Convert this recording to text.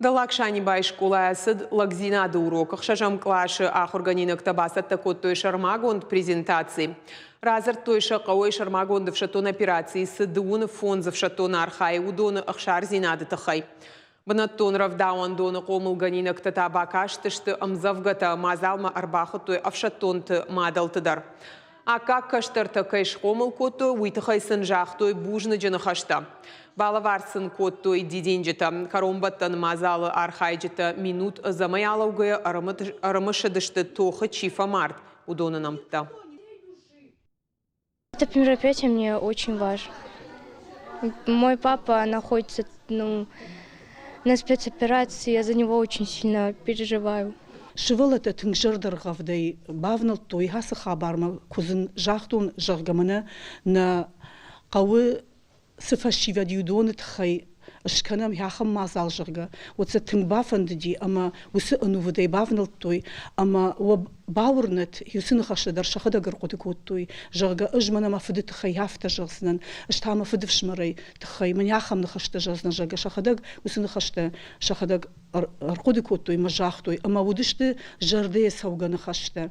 Дӕллаг Санибайы скъолайы ацыд лӕгдзинады урок. Ӕхсӕзӕм къласы ахуыргӕнинӕгтӕ бацӕттӕ кодтой сӕрмагонд презентаци. Радзырдтой сӕ хъӕуӕй сӕрмагонд ӕфсӕддон операцийы цы 35 ӕфсӕддоны архайы, уыдоны ӕхсардзинады тыххӕй. Бынӕттон рӕвдауӕндоны хъомылгӕнинӕгтӕ та бакастысты ӕмдзӕвгӕтӕ, мадзалмӕ ӕрбахуыдтой ӕфсӕддонты мадӕлты дӕр. Аккаг кӕстӕртӕ кӕй схъомыл кодтой, уый тыххӕй сын загътой бузныджы ныхӕстӕ. Балӕвар сын кодтой дидинджытӕ. Кӕронбӕттӕн мадзалы архайджытӕ минут ӕдзӕмӕй алӕугӕйӕ ӕрымысыдысты тохы чи фӕмард, уыдоны нӕмттӕ. Это мероприятие мне очень важно. Мой папа находится, ну, на спецоперации, я за него очень сильно переживаю. Сывӕллӕттӕ тынг зӕрдӕргъӕвдӕй бавнӕлдтой ацы хабармӕ, куы сын загътон, зӕгъгӕ, мӕнӕ нӕ хъӕуы цы фӕсивӕд уыдоны тыххӕй скӕнӕм ахӕм мадзал, зӕгъгӕ, уӕд сӕ тынг бафӕндыди ӕмӕ уыцы ӕнувыдӕй бавнӕлдтой ӕмӕ уӕ бауырнӕд, уыцы ныхӕстӕ дӕр сӕхӕдӕг ӕрхъуыды кодтой, зӕгъгӕ, ӕз мӕнӕ мӕ фыды тыххӕй афтӕ зӕгъдзынӕн, ӕз та мӕ фыдыфсымӕрӕй тыххӕй мӕнӕ ахӕм ныхӕстӕ зӕгъдзынӕн, зӕгъгӕ, сӕхӕдӕг уыцы ныхӕстӕ сӕхӕдӕг ӕрхъуыды кодтой ӕмӕ загътой, ӕмӕ уыдысты зӕрдӕйы цӕугӕ ныхӕстӕ.